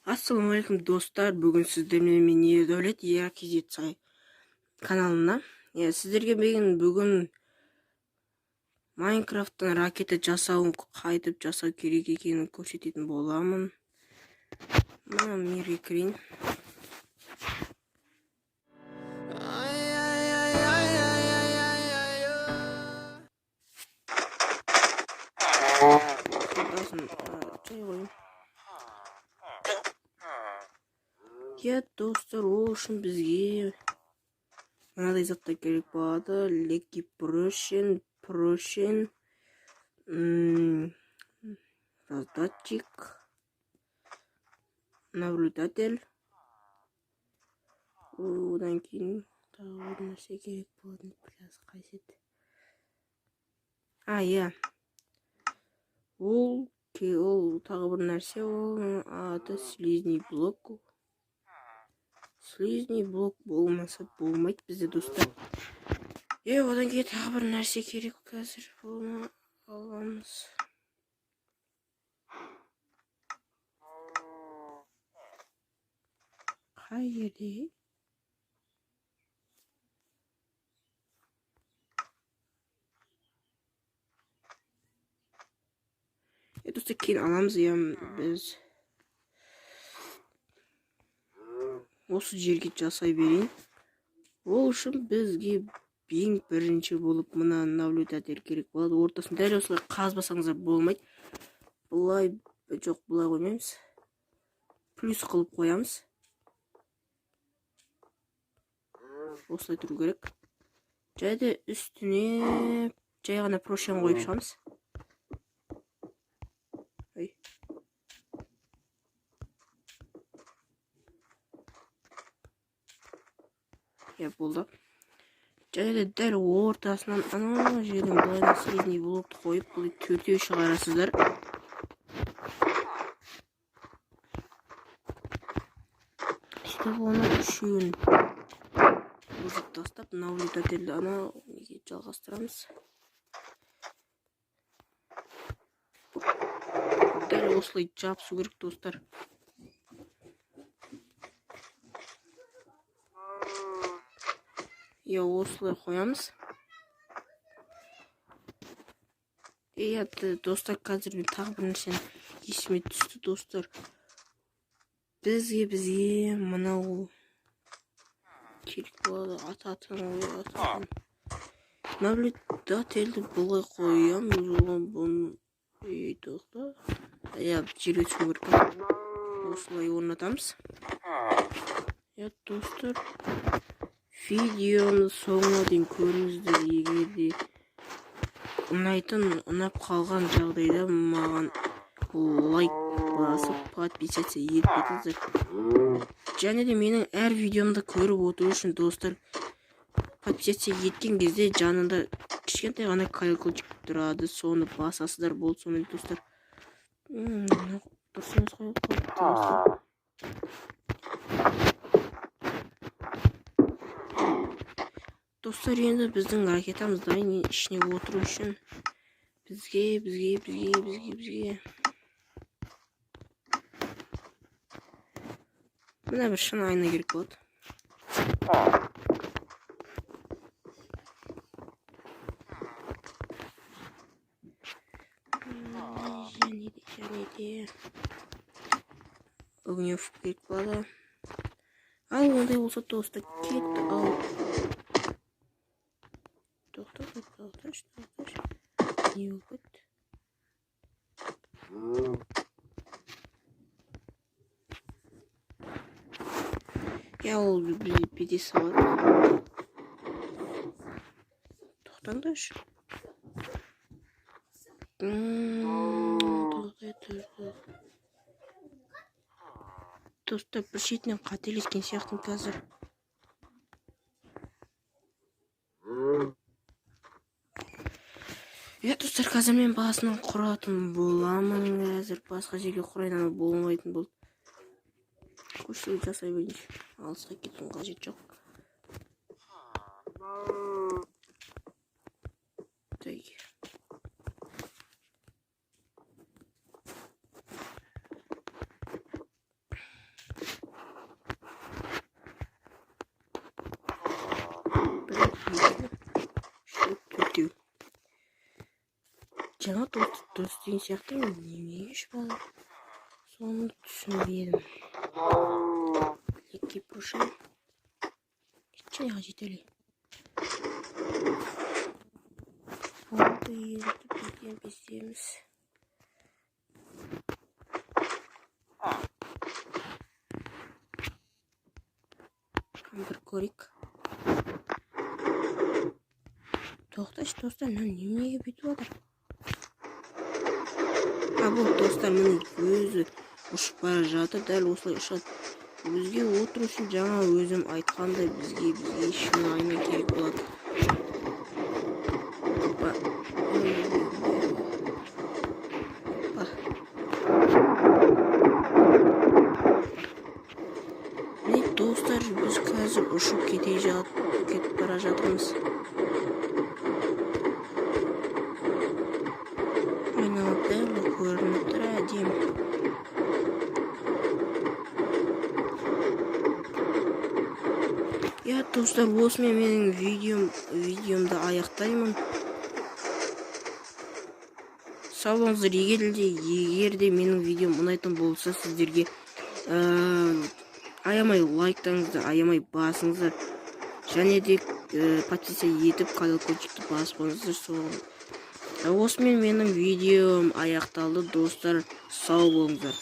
Ассалаумағалейкум, достар. Бүгін сіздермен мен Ердәулет Еркезет каналына. Сіздерге бүгін Майнкрафттан ракета жасауын, қайтып жасау керек екенін көрсететін боламын. Мына мирге кірейін. Жай қояйын. Иә, достар, ол үшін бізге мынадай заттар керек болады. Леки поршень, поршень, раздатчик, наблюдатель. Одан кейін тағы бір нәрсе керек болатын, қазір қайсы еді? А, иә. Ол тағы бір нәрсе, ол аты слизний блок. Слизний блок болмаса болмайды бізде, достар. Одан кейін тағы бір нәрсе керек, қазір бұны аламыз. Қай жерде? Достар, кейін аламыз, иә, біз осы жерге жасай берейін. Ол үшін бізге ең бірінші болып мына наблюдатель керек болады. Ортасын дәл осылай қазбасаңыздар болмайды. Былай жоқ, былай қоймаймыз. Плюс қылып қоямыз. Осылай тұру керек. Және де үстіне жай ғана поршень қойып шығамыз. Ой. Иә, болды. Және де дәл ортасынан ана жерден былай слизний блокты қойып, былай төртеу шығарасыздар. Сөйтіп оны үшеуін бұзып тастап, наблюдательді ана неге жалғастырамыз. Дәл осылай жабысу керек, достар. Иә, осылай қоямыз. Иә, достар, қазір мен тағы бір нәрсені есіме түсті, достар. Бізге мынау керек болады. Атын ой, атын. Наблюдательді былай қоямыз, оған бұны ей, тоқта. Иә, жерге түсу керек. Осылай орнатамыз. Иә, достар, видеоны соңына дейін көріңіздер. Егер де ұнайтын, ұнап қалған жағдайда маған лайк басып, подписаться етіп кетіңіздер. Және де менің әр видеомды көріп отыру үшін, достар, подписаться еткен кезде жанында кішкентай ғана колокольчик тұрады, соны басасыздар, болды. Сонымен, достар, дұрыс емес қой, достар. Достар, енді біздің ракетамыз дайын. Ішіне отыру үшін бізге бізге бізге бізге бізге мына бір шыны айна керек болады. Және де огнев керек болады. Ал ондай болса, достар, кетті. Ал тоқта, тоқташы, тоқташы, не болып кетті? Иә, ол бете салады. Тоқтаңдаршы. Тоқтай тұр. Достар, бір шетінен қателескен сияқтымын қазір. Иә, достар, қазір мен басынан құратын боламын. Қазір басқа жерге құрайын, анау болмайтын болды. Көшіру жасай берейінші. Алысқа кетудің қажеті жоқ. Так. Жаңа дұрыс деген сияқты, мен неменеге ұшып жатыр, соны түсінбедім. Мінекей, және жетелі болды. Енді бірден беземіз. Бір көрейік. Тоқташы, достар, мынау неменеге бүйтіп жатыр? А, бұл, достар, міне, өзі ұшып бара жатыр. Дәл осылай ұшады. Бізге отыру үшін, жаңа өзім айтқандай, бізге шын айна керек болады. Опа. Опа. Міне, достар, біз қазір ұшып кетіп бара жатырмыз. Айнала барлығы көрініп тұр, әдемі. Иә, достар, осымен менің видеомды аяқтаймын. Сау болыңыздар. Егер де менің видеом ұнайтын болса сіздерге, аямай лайктаңыздар, аямай басыңыздар және де подписка етіп, колокольчикті басып қойыңыздар. Сол осымен менің видеом аяқталды, достар. Сау болыңыздар.